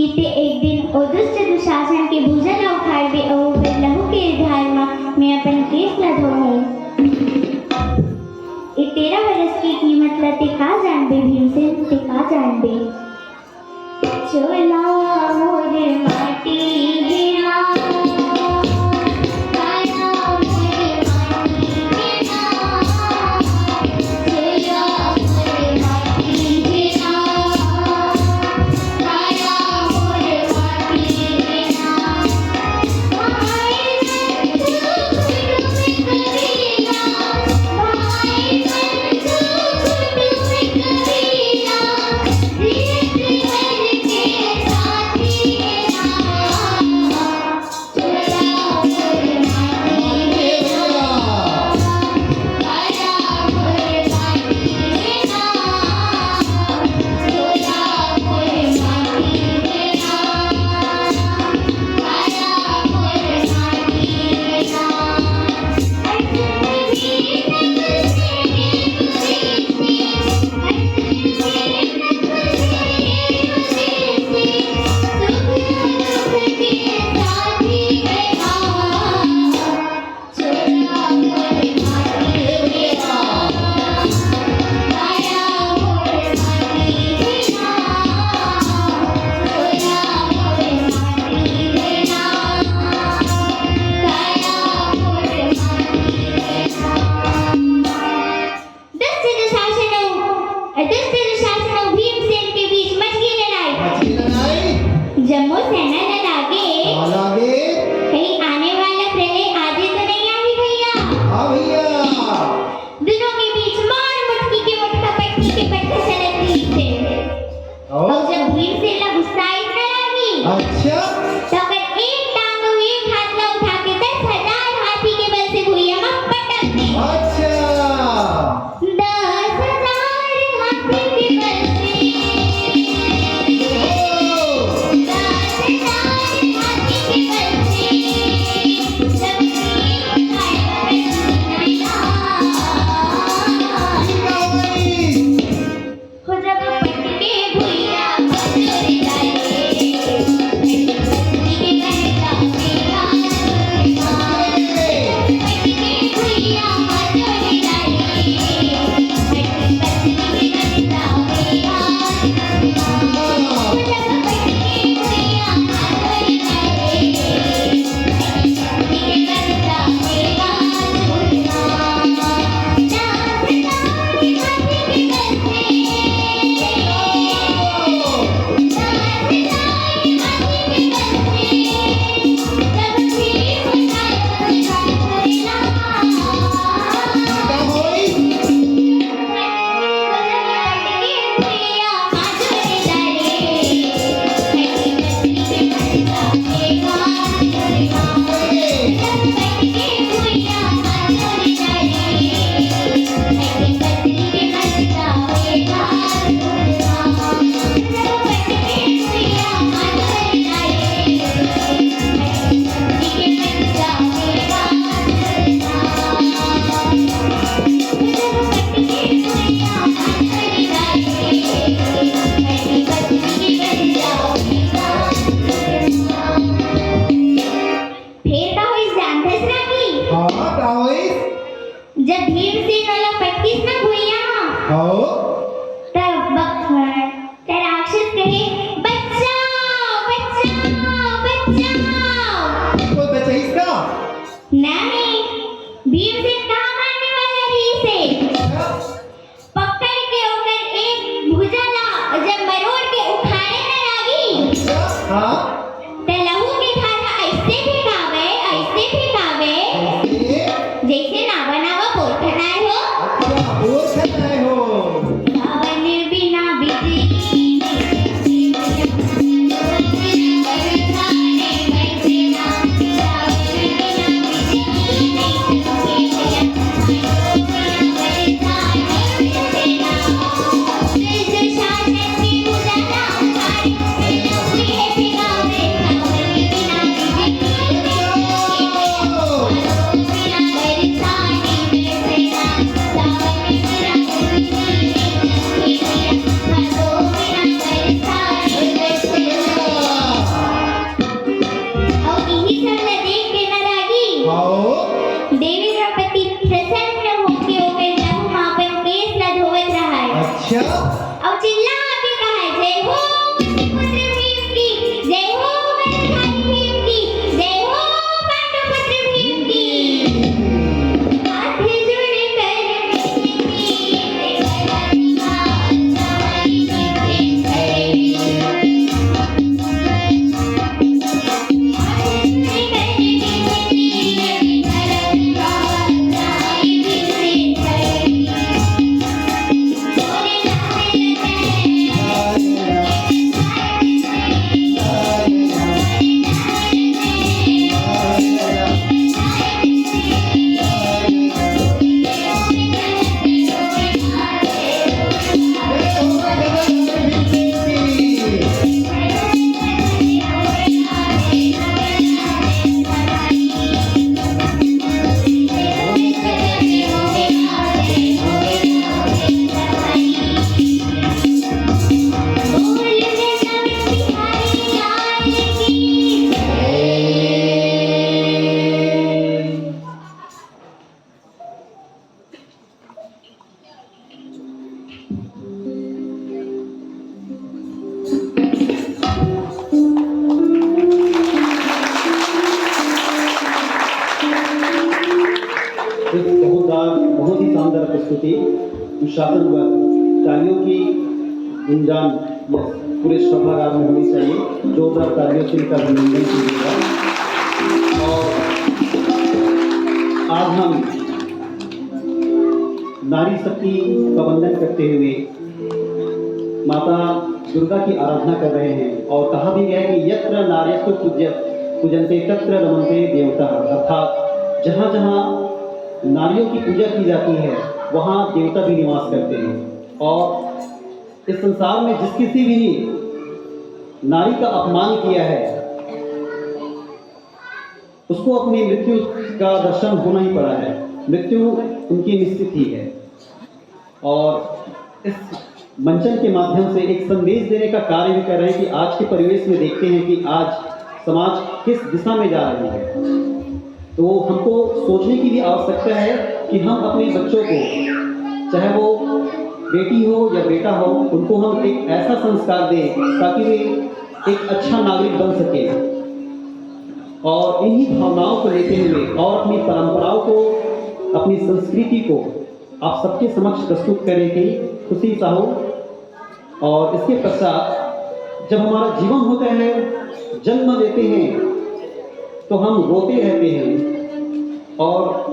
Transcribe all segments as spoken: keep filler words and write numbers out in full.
इते एक दिन ओ दुष्ट दुशासन के भुजा ला उखाड़बे अउ ओकर लहू के धार म मैं अपन केस ला धोहूं। ए तेरह बरस के कीमत ला ते का जानबे भीमसेन, ते का जानबे? चोला मोर माटी हे ना, काया मोर माटी हे ना, चोला मोर माटी हे ना, काया मोर माटी हे ना। भाई बंधु कुटुम कबीरा, भाई बंधु कुटुम कबीरा, दुष्ट दुशासन अउ, दुष्ट दुशासन अउ भीमसेन के बीच मच गे लड़ाई। मच गे लड़ाई। जम्मो सेना ल लागे, का लागे? कहीं आने वाला प्रलय आजे तो नहीं आही भैया? हाँ भैया। दुनों के बीच मार मुटकी के मुटका, पट्टी के पट्टा चलत रहिस हे। अउ? अउ जब भीमसेन ला गुस्सा आइस ना लागी, अच्छा। त ओकर एक टांग अउ एक हाथ ला उठा के दस हजार हाथी के बल से भुइयां म पटक दे। अच्छा। दस हजार हाथी के बल से। ओ। दस हजार हाथी के बल से। जब भीम उठाए पटक दिया। ठीक है भाई। हो जब पटके भुइयां म जोर डाले, पटके भुइयां म जोर डाले, पटके भुइयां म जोर डाले। फेर का होइस जानथस रागी? हाँ, का होइस? जब भीमसेन ओला पटकिस ना भुइयां, हाँ। तब बक-, त राक्षस कहे, "बचाओ, बचाओ, बचाओ।" कोई बचाइस का? नहीं, भीमसेन कहाँ मानने वाला रहिस हे? अच्छा। पकड़ के ओकर एक भुजा ला जब मरोड़ के उखाड़े न लागी, हाँ। त लहू के धार ह अइसे फेंकावे, अइसे फेंकावे, अइसे? जइसे नावा नावा बोर खनाए हो। अच्छा, बोर खनाए हो। सावन बिना बिजली सुशासन व तालियों की गुंजान पूरे सभागार में होनी चाहिए। जोरदार तालियों से इनका अभिनंदन कीजिएगा। और आज हम नारी शक्ति का वंदन करते हुए माता दुर्गा की आराधना कर रहे हैं। और कहा भी गया है कि यत्र नार्यस्तु पूज्य पूजन्ते तत्र रमन्ते देवता, अर्थात जहाँ जहाँ नारियों की पूजा की जाती है, वहाँ देवता भी निवास करते हैं। और इस संसार में जिस किसी भी नारी का अपमान किया है, उसको अपनी मृत्यु का दर्शन होना ही पड़ा है। मृत्यु उनकी निश्चित ही है। और इस मंचन के माध्यम से एक संदेश देने का कार्य भी कर रहे हैं कि आज के परिवेश में देखते हैं कि आज समाज किस दिशा में जा रही है। तो हमको सोचने की भी आवश्यकता है कि हम अपने बच्चों को, चाहे वो बेटी हो या बेटा हो, उनको हम एक ऐसा संस्कार दें ताकि वे एक अच्छा नागरिक बन सके। और इन्हीं भावनाओं को लेते हुए और अपनी परंपराओं को, अपनी संस्कृति को आप सबके समक्ष प्रस्तुत करेगी खुशी साहू। और इसके पश्चात जब हमारा जीवन होता है, जन्म लेते हैं, तो हम रोते रहते हैं। और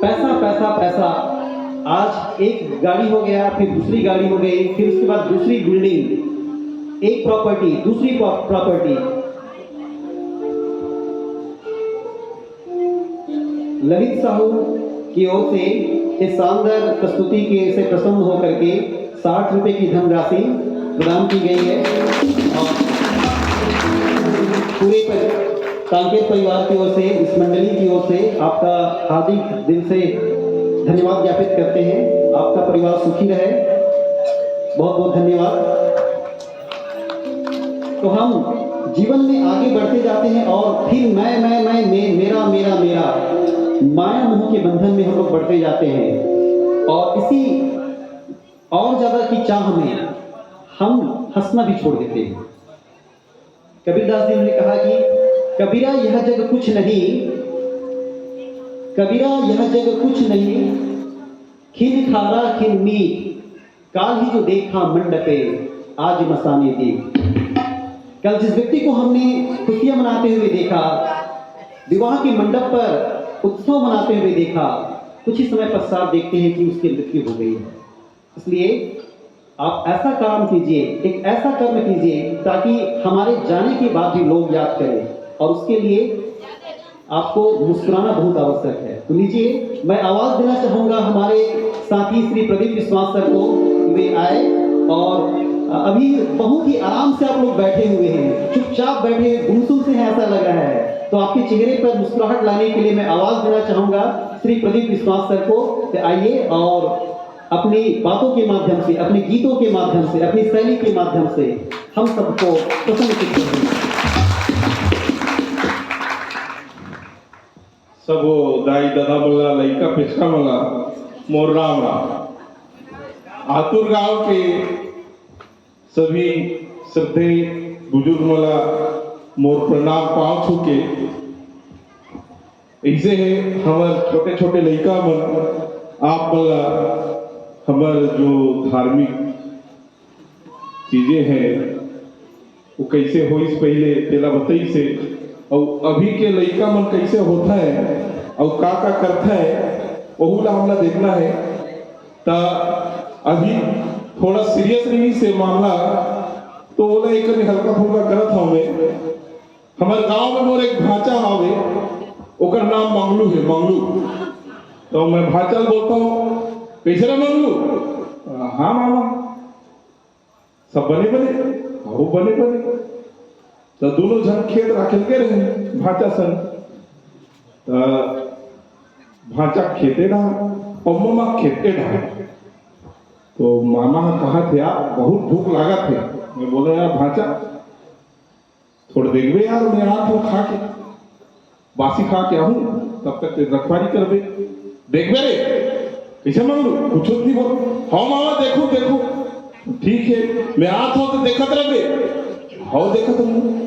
पैसा, पैसा, पैसा। आज एक गाड़ी हो गया, फिर दूसरी गाड़ी हो गई, फिर उसके बाद दूसरी बिल्डिंग, एक प्रॉपर्टी, दूसरी प्रॉपर्टी। ललित साहू की ओर से इस शानदार प्रस्तुति के से प्रसन्न होकर के साठ रुपए की धनराशि प्रदान की गई है। और पूरे पर-, कांकेर परिवार की ओर से, इस मंडली की ओर से आपका हार्दिक दिल से धन्यवाद ज्ञापित करते हैं। आपका परिवार सुखी रहे। बहुत बहुत धन्यवाद। तो हम जीवन में आगे बढ़ते जाते हैं और फिर मैं, मैं, मैं, मैं, मेरा, मेरा, मेरा, माया मोह के बंधन में हम लोग बढ़ते जाते हैं। और इसी और ज्यादा की चाह में हम हंसना भी छोड़ देते हैं। कबीरदास जी ने कहा कि कबीरा यह जग कुछ नहीं, कबीरा यह जग कुछ नहीं, खिन खारा खिन मीठ, काल ही जो देखा मंडपे, आज मसाने देख। कल जिस व्यक्ति को हमने खुशियां मनाते हुए देखा, विवाह के मंडप पर उत्सव मनाते हुए देखा, कुछ ही समय पश्चात देखते हैं कि उसकी मृत्यु हो गई है। इसलिए आप ऐसा काम कीजिए, एक ऐसा कर्म कीजिए ताकि हमारे जाने के बाद भी लोग याद करें, और उसके लिए आपको मुस्कुराना बहुत आवश्यक है। तो लीजिए, मैं आवाज देना चाहूंगा हमारे साथी श्री प्रदीप विश्वास सर को, वे आए। और अभी बहुत ही आराम से आप लोग बैठे हुए हैं, चुपचाप बैठे, गुमसुम से हैं, ऐसा लग रहा है। तो आपके चेहरे पर मुस्कुराहट लाने के लिए मैं आवाज देना चाहूंगा श्री प्रदीप विश्वास सर को। तो आइए और अपनी बातों के माध्यम से, अपने गीतों के माध्यम से, अपनी शैली के माध्यम से हम सबको प्रसन्न चित्त करें। सबो दाई ददा मन ला, लइका पेचका मन ला मोर राम राम। आतुर गांव के सभी श्रद्धेय बुजुर्ग मन ला मोर प्रणाम पांव छू के। ऐसे है हमर छोटे छोटे लइका मन, आप मन ला हमर जो धार्मिक चीजें हैं वो कैसे होइस पहले तेला बताइस हे, अउ अभी के लइका मन कैसे होत हे अउ का का करत हे, वहू ला हमला देखना है। त अभी थोड़ा सीरियस रहिस हे मामला, तो ओला एक कनी हल्का फुल्का करत हव मैं। हमर गांव में मोर एक भांचा हावे, ओकर नाम मंगलू है, मंगलू। तो मैं भांचा ल बोलता हूँ, "कैसे रे मंगलू?" "हाँ मामा।" "सब बने बने?" "हाँ बने बने।" तो दोनों झन खेत राखेल के रहे भांचा संग। तो भांचा खेते डहा अउ ममा खेते डहा। तो मामा ह कहा थे, "यार बहुत भूख लागत हे।" मैं बोला, "यार भांचा, थोड़ा देखबे यार, मैं आत हूँ खा के, बासी खा के आहूँ, तब तक तेरी रखवारी करबे।" "देखबे रे।" "कैसे मंगलू?" "कुछ नहीं बोल।" "हाँ मामा, देखो देखो।" "ठीक है, मैं आत हूँ तो देखत रहबे।" "हाँ देखत हूँ।"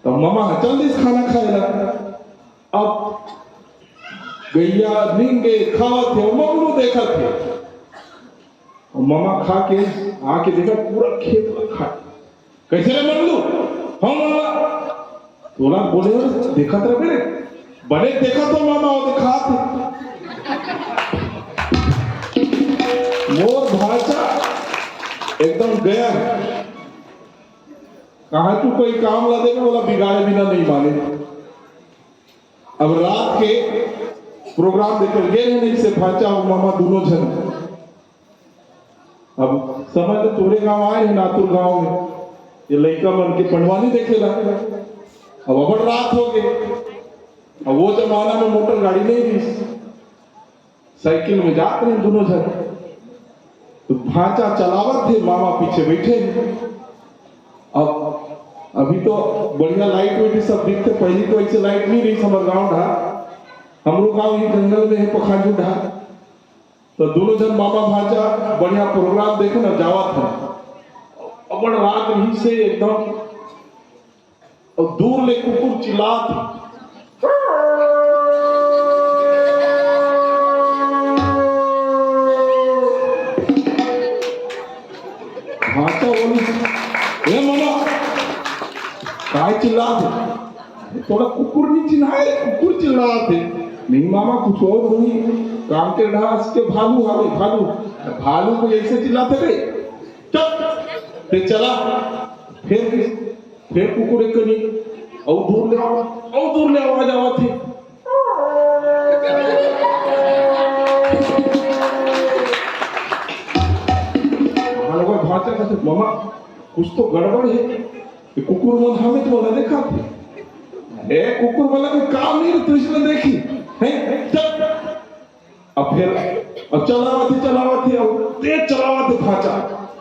तब मामा ह चल दिस खाना खाए ला। अब गैया निंगे खावत हे, मंगलू देखत हे। अउ मामा खा के आके देखा, पूरा खेत ला खा। "कइसे रे मल्लू?" "हव मामा।" "तोला बोले हंव, देखत रह बे रे।" "बने देखत हंव मामा, वो देखत हे।" मोर भांचा एकदम गया। कहां तू कोई काम ला देबे, ओला बिगाड़े बिना नइ माने। अब रात के प्रोग्राम देखे गे रहेन, अइसे भांचा अउ मामा दूनों झन। अब समझ ले, तोरे गांव आए हे, नातुर गांव में, ये लइका मन के पंडवानी देखे ला। अब अब्बड़ रात हो गे। अब वो जमाना में मोटर गाड़ी नइ रहिस, साइकिल में जात रहेन दूनों झन। तो भांचा चलावत हे, मामा पीछे बइठे हे। अब अभी तो बढ़िया लाइट वाइट सब दिखथे, पहिली तो अइसे लाइट नइ रहिस हमर गांव डहार। हमरो गांव ही जंगल में हे, पखांजू डहार। तो दूनों झन मामा भांचा बढ़िया प्रोग्राम देखे न जावत हे। अब्बड़ रात रहिस हे एकदम, अउ दूर ले कुकुर चिल्लात हे। भांचा बोलिस, "ए मामा, काय चिल्लात हे?" "तोला कुकुर नइ चिन्हाय, कुकुर चिल्लात हे।" "नहीं मामा, कुछ अउ होही, काम के ढास के भालू हावे, भालू।" "भालू कोई अइसे चिल्लात हे बे?" "चुप, ते चला।" फेर फेर कुकुर एक कनी, अउ दूर ले आवा, अउ दूर ले आवाज आवत हे। मामा भांचा कथे, "मामा, कुछ तो गड़बड़ हे, ये कुकुर मन हमें तो ना देखा थे।" "ए, कुकुर मन के काम नइ हे, तू इसमें देखी।" "हैं? चल।" अब फेर, अब चलावत हे, चलावत हे, अब तेज चलावत हे भांचा।